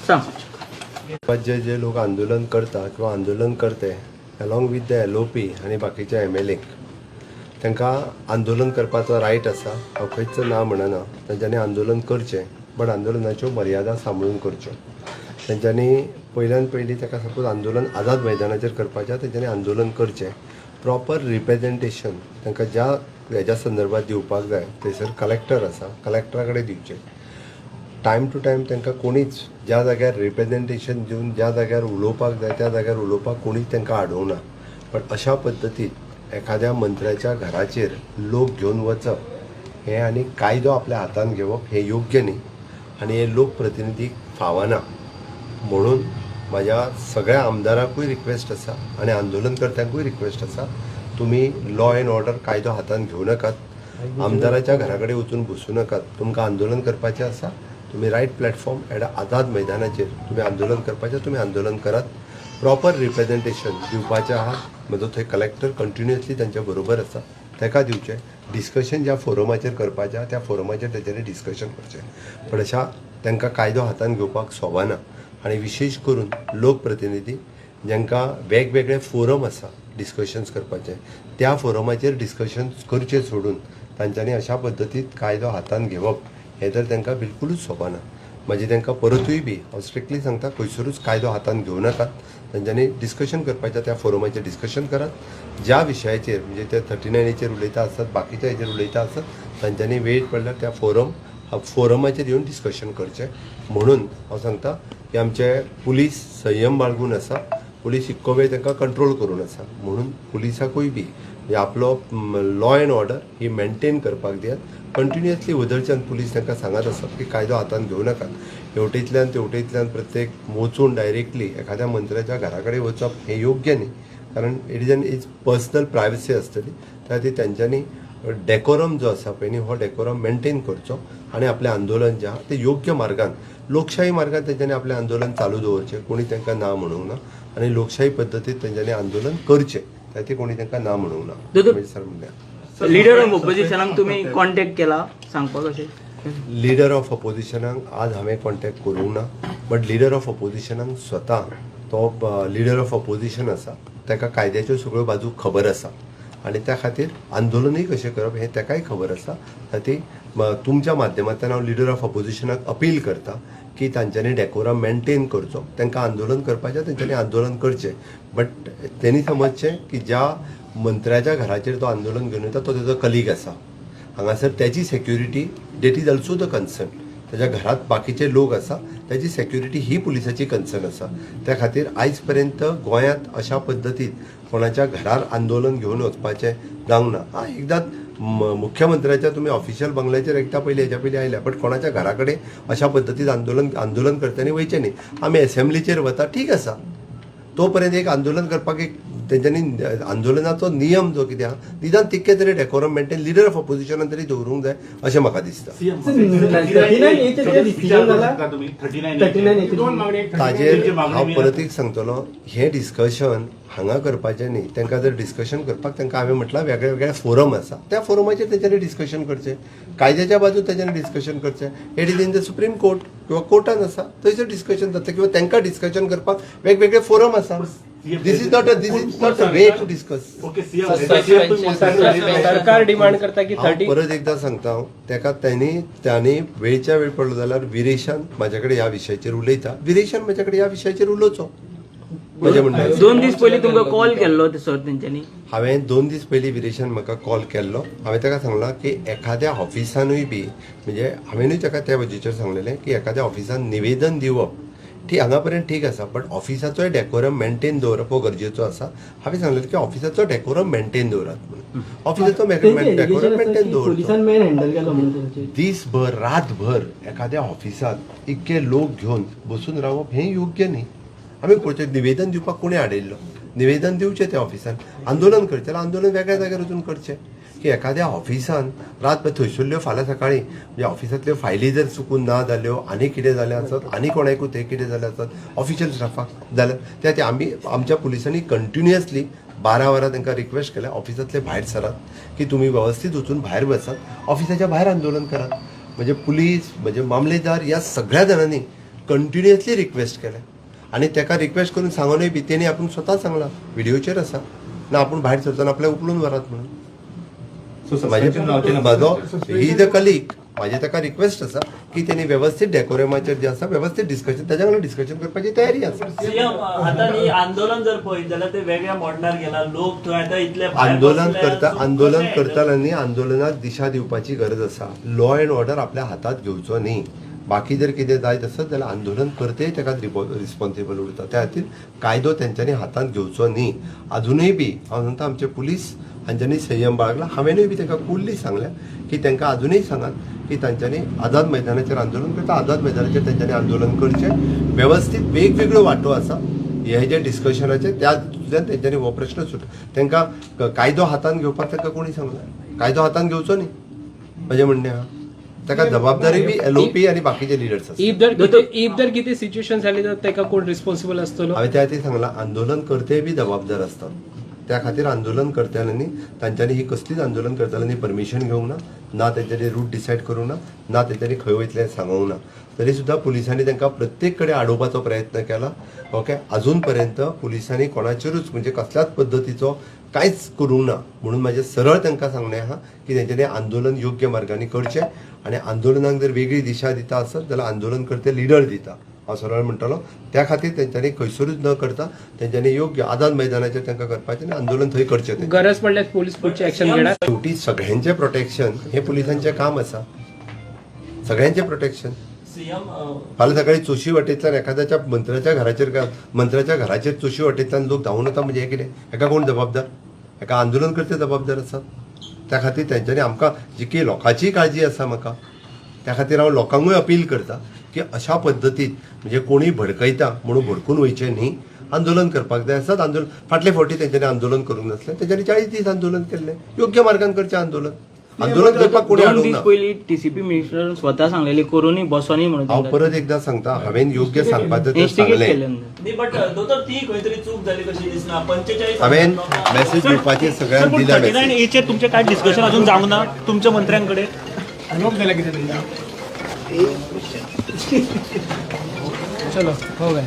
सांग. जे जे लोक आंदोलन करता किंवा आंदोलन करते along with the LOP आनी बाकीच्या एमएलएक, तांकां आंदोलन करपाचो रायट आसा. हांव खंयच ना म्हणना. तांच्यांनी आंदोलन करचें, बट आंदोलनाच्यो मर्यादा सांबाळून करच्यो तेंच्यांनी. पयल्यान पयलीं ताका सपोज आंदोलन आझाद मैदानाचेर करपाचें आहा, तेंच्यांनी आंदोलन करचें. प्रॉपर रिप्रेजेंटेशन तांकां ज्या हेज्या संदर्भात दिवपाक जाय, थंयसर कलेक्टर आसा, कलेक्टरा कडेन दिवचें. टायम टू टायम तांकां कोणीच ज्या जाग्यार रिप्रेजेंटेशन दिवन ज्या जाग्यार उलोवपाक जाय, त्या जाग्यार उलोवपाक कोणीच तांकां आडोवना. पण अशा पद्दतीन एखाद्या मंत्र्याच्या घराचेर लोक घेवन वचप हें आनी कायदो आपल्या हातान घेवप हें योग्य न्ही आनी हें लोकप्रतिनिधीक फावना. म्हणून म्हाज्या सगळ्या आमदारांकूय रिक्वेस्ट आसा आनी आंदोलनकर्त्यांकूय रिक्वेस्ट आसा, तुमी लॉ एंड ऑर्डर, कायदो हातान घेवं नाकात. आमदाराच्या घरा कडेन वचून बसूं नाकात. तुमकां आंदोलन करपाचें आसा, तुमी रायट प्लॅटफॉर्म एट आझाद मैदानाचेर तुमी आंदोलन करपाचें, तुमी आंदोलन करात. प्रॉपर रिप्रेजेंटेशन दिवपाचें आहा म्हजो, थंय कलेक्टर कंटिन्युअसली तांच्या बरोबर आसा, ताका दिवचें. डिस्कशन ज्या फोरमाचेर करपाचें आहा, त्या फोरमाचेर तेंच्यांनी डिस्कशन करचें. पण अशा तांकां कायदो हातान घेवपाक सोबाना आनी विशेश करून लोकप्रतिनिधी जांकां वेगवेगळे फोरम आसा डिस्कशन्स करपाचे, त्या फोरमाचेर डिस्कशन्स करचें सोडून तांच्यांनी अशा पद्दतीन कायदो हातान घेवप हें तर तांकां बिलकुलूच सोबाना. मागीर तांकां परतूय बी हांव स्ट्रिक्टली सांगता, खंयसरूच कायदो हातान घेवं नाकात. तांच्यांनी डिस्कशन करपाचें, त्या फोरमाचेर डिस्कशन करात. ज्या विशयाचेर, म्हणजे ते 39 एचेर उलयता आसत, बाकीच्या हेचेर उलयता आसत, तांच्यांनी वेळ पडल्यार त्या फोरमाचेर येवन डिस्कशन करचें. म्हणून हांव सांगता की आमचे पुलीस संयम बाळगून आसा. पुलीस इतको वेळ तांकां कंट्रोल करून आसा. म्हणून पुलिसाकूय बी म्हणजे आपलो law and order he maintain करपाक दियात. कंटिन्युअसली वदळच्यान पुलीस तांकां सांगत आसात की कायदो हातान घेवं नाकात. हेवटेंतल्यान तेवटेंतल्यान प्रत्येक वचून डायरेक्टली एखाद्या मंत्र्याच्या घरा कडेन वचप हें योग्य न्ही, कारण it is an is personal privacy आसतली. त्या खातीर तेंच्यांनी डेकोरम जो आसा पळय न्ही, हो डेकोरम मेंटेन करचो आनी आपलें आंदोलन जें आहा तें योग्य मार्गान, लोकशाही मार्गान तेंच्यांनी आपलें आंदोलन चालू दवरचें. कोणी तांकां ना म्हणूंक ना आनी लोकशाही पद्दतीन तेंच्यांनी आंदोलन करचें. त्या खातीर कोणी तांकां ना म्हणूंक ना. दोतोर. म्हणजे सर म्हणल्यार लिडर ऑफ ऑपोजिशनाक तुमी कॉन्टेक्ट केला सांगपाक अशें? लिडर ऑफ अपोजिशनाक आज हांवें कॉन्टेक्ट करूंक ना, बट लिडर ऑफ अपोजिशनाक स्वता, तो लिडर ऑफ अपोजिशन आसा, ताका कायद्याच्यो सगळ्यो बाजू खबर आसा आनी त्या खातीर आंदोलनूय कशें करप हें ताकाय खबर आसा. खातीर तुमच्या माध्यमांतल्यान हांव लिडर ऑफ अपोजिशनाक अपील करता की तांच्यांनी डेकोरम मेंटेन करचो. तांकां आंदोलन करपाचें, तेंच्यांनी आंदोलन करचें, बट तेणी समजचें की ज्या मंत्र्याच्या घराचेर तो आंदोलन घेवन येता, तो तेजो कलीग आसा हांगासर. त्याची security, that is also the concern. त्याच्या घरात बाकीचे लोक आसा, त्याची सेक्युरिटी ही पुलिसाची कन्सर्न आसा. त्या खातीर आयज पर्यंत गोंयांत अशा पद्दतीन कोणाच्या घरार आंदोलन घेवन वचपाचें जावंक ना. हा, एकदां मुख्यमंत्र्याच्या तुमी ऑफिशियल बंगल्याचेर एकदां पयलीं हेज्या पयलीं आयल्या, बट कोणाच्या घरा कडेन अशा पद्दतीन आंदोलन करतनी वयचें न्ही. आमी एसेंब्लीचेर वता, ठीक आसा. तो पर्यंत एक आंदोलन करपाक एक तेंच्यांनी आंदोलनाचो नियम जो कितें आहा, निदान तितकें तरी डेकोरम मेंटेन लिडर ऑफ ऑपोजिशनान तरी दवरूंक जाय अशें म्हाका दिसता. 39 एचेर डिसिजन जाला? 39. 39. ताजेर हांव परत एक सांगतलो, हें डिस्कशन हांगा करपाचें न्ही. तांकां जर डिस्कशन करपाक, तांकां हांवें म्हटलां, वेगळे वेगळे फोरम आसा, त्या फोरमाचेर तेंच्यांनी डिस्कशन करचें. कायद्याच्या बाजून तेंच्यांनी डिस्कशन करचें. It is in the Supreme Court किंवा कोर्टान आसा, थंयसर डिस्कशन जाता किंवा तांकां डिस्कशन करपाक वेगवेगळे फोरम आसा. This is not a way to discuss. Okay CM. सरकार डिमांड करता की हांव 30 परत एकदां सांगता, हांव ताका त्यांनी वेळच्या वेळ पडलो जाल्यार विरेशान म्हाज्या कडेन ह्या विशयाचेर उलयता. विरेशान म्हाज्या कडेन ह्या विशयाचेर उलोवचो, म्हजें म्हणणें आसा. 2 दीस पयलीं तुमकां कॉल केल्लो सर तेंच्यांनी? हांवें 2 दीस पयलीं विरेशान म्हाका कॉल केल्लो. हांवें ताका सांगलां की एखाद्या ऑफिसानूय बी, म्हणजे हांवेनूय ताका त्या बाजूचेर सांगलेलें की एखाद्या ऑफिसान निवेदन दिवप ठीक, हांगा पर्यंत ठीक आसा, बट ऑफिसाचोय डेकोरम मेंटेन दवरप हो गरजेचो आसा. हांवें सांगलेलें की ऑफिसाचो डेकोरम मेंटेन दवरात म्हणून. ऑफिसाचो डेकोरम मेंटेन दवरचो. पोलिसान मॅन हँडल केलो म्हणून तेंचे. दीसभर रातभर एखाद्या ऑफिसात इतके लोक घेवन बसून रावप हें योग्य न्ही. आमी पळोवचें, निवेदन दिवपाक कोणी आडयल्लो? निवेदन दिवचें त्या ऑफिसान. आंदोलन करचें जाल्यार आंदोलन वेगळ्या जाग्यार वचून करचें. की एखाद्या ऑफिसान रातभर थंयसरल्यो, फाल्यां सकाळीं म्हणजे ऑफिसांतल्यो फायली जर चुकून ना जाल्यो, आनी कितें जालें आसत, आनी कोणाकूय तें कितें जालें आसत ऑफिशियल स्टाफाक जाल्यार, त्या खातीर आमी आमच्या पुलिसांनी कंटिन्युअसली 12 वरां तांकां रिक्वेस्ट केल्या, ऑफिसांतले भायर सरात, की तुमी वेवस्थीत वचून भायर बसात, ऑफिसाच्या भायर आंदोलन करात. म्हणजे पुलीस, म्हणजे मामलेदार, ह्या सगळ्या जाणांनी कंटिन्युअसली रिक्वेस्ट केलें आनी ताका रिक्वेस्ट करून सांगूनय बी तेणी आपूण स्वता सांगलां, व्हिडियोचेर आसा ना, आपूण भायर सरतना आपल्याक उखलून व्हरात म्हणून. सो सस्पेन्शन जावचें ना? म्हजो he is a colleague, म्हाजे ताका रिक्वेस्ट आसा की तेणी वेवस्थीत डेकोरमाचेर जे आसा वेवस्थीत डिस्कशन, ताच्या वांगडा डिस्कशन करपाची तयारी आसा. सीएम, आता न्ही आंदोलन जर पळयत जाल्यार ते वेगळ्या मोडणार गेला, लोक थंय आता इतले भायर आंदोलन बसले, करता so आंदोलन कशें handle करतल्यांनी आंदोलनाक दिशा दिवपाची गरज आसा. लॉ अँड ऑर्डर आपल्या हातात घेवचो न्ही. बाकी जर कितें जायत आसत जाल्यार आंदोलन करतेय ताका रिस्पॉन्सिबल उरता. त्या खातीर कायदो तेंच्यांनी हातांत घेवचो न्ही. अजुनूय बी हांव सांगता, आमचे पुलीस हांच्यांनी संयम बाळगला. हांवेनूय बी तांकां कुल्ली सांगल्या की तांकां अजुनूय सांगात की तांच्यांनी आझाद मैदानाचेर आंदोलन करता, आझाद मैदानाचेर तांच्यांनी आंदोलन करचें. वेवस्थीत वेगवेगळ्यो वांटो आसा हे जे डिस्कशनाचे, त्यातल्यान तेंच्यांनी हो प्रश्न सुट. तांकां कायदो हातांत घेवपाक तांकां कोणी सांगला? कायदो हातांत घेवचो न्ही, म्हजें म्हणणें आहा. ताका जबाबदारी बी एलओपी आनी बाकीचे लिडर्स आसा. If जर कितें सिच्युएशन जाली तर ताका कोण रिस्पॉन्सिबल आसतलो? हांवें त्या खातीर सांगलां, आंदोलन करतेय बी जबाबदार आसतात. त्या खातीर आंदोलन करतल्यांनी तांच्यांनी ही कसलीच आंदोलन करतल्यांनी परमिशन घेवंक ना, ना तेंच्यांनी रूट डिसायड करूंक ना, ना तेंच्यांनी खंय वयतलें सांगूंक ना. तरी सुद्दां पुलिसांनी तांकां प्रत्येक कडेन आडोवपाचो प्रयत्न केला. ओके, अजून पर्यंत पुलिसांनी कोणाचेरूच म्हणजे कसल्याच पद्दतीचो कांयच करूंक ना. म्हणून म्हाजें सरळ तांकां सांगणें आहा की तेंच्यांनी आंदोलन योग्य मार्गांनी करचें आनी आंदोलनाक जर वेगळी दिशा दिता आसत जाल्यार आंदोलन करते लिडर दिता, हांव सरळ म्हणटलो. त्या खातीर तेंच्यांनी खंयसरूच न करता तेंच्यांनी योग्य आझाद मैदानाचेर तांकां करपाचें आनी आंदोलन थंय करचें तें. गरज पडल्यार पोलीस पुढचे ऍक्शन घेणार? शेवटी सगळ्यांचें प्रोटेक्शन हें पुलिसांचें काम आसा, सगळ्यांचें प्रोटेक्शन. सीएम, फाल्यां सकाळी चोशी वाटेंतल्यान एखाद्याच्या मंत्र्याच्या घराचेर, मंत्र्याच्या घराचेर चोशी वाटेंतल्यान लोक धांवून वता म्हणजे हें कितें? हेका कोण जबाबदार? हेका आंदोलन करते जबाबदार आसात. त्या खातीर तेंच्यांनी आमकां जितकी लोकांचीय काळजी आसा म्हाका, त्या खातीर हांव लोकांकूय अपील करता की अशा पद्दतीन म्हणजे कोणूय भडकयता म्हणून भडकून वयचें न्ही. आंदोलन करपाक जाय आसत आंदोलन, फाटले फावटी तेंच्यांनी आंदोलन करूंक नासलें, तेंच्यांनी 40 दीस आंदोलन केल्लें. योग्य मार्गान करचें आंदोलन. आंदोलन करपाक कोणी 2 हाडूंक दीस ना. पयलीं टीसीपी मिनिस्टरान स्वता सांगलेली करूनय बसोनी म्हणून. हांव परत एकदां सांगता, हांवें योग्य सांगपाचें तें इन्स्टिगेट सांगलें. केलें. न्ही, बट दोतोर, ती खंय तरी चूक जाली कशी दिसना, 45 हांवें मॅसेज दिवपाचे सगळ्यांक दिला 39 मॅसेज. एचेर तुमचें काय डिस्कशन अजून जावंक ना तुमच्या मंत्र्यांकडे? चलो, हो गया.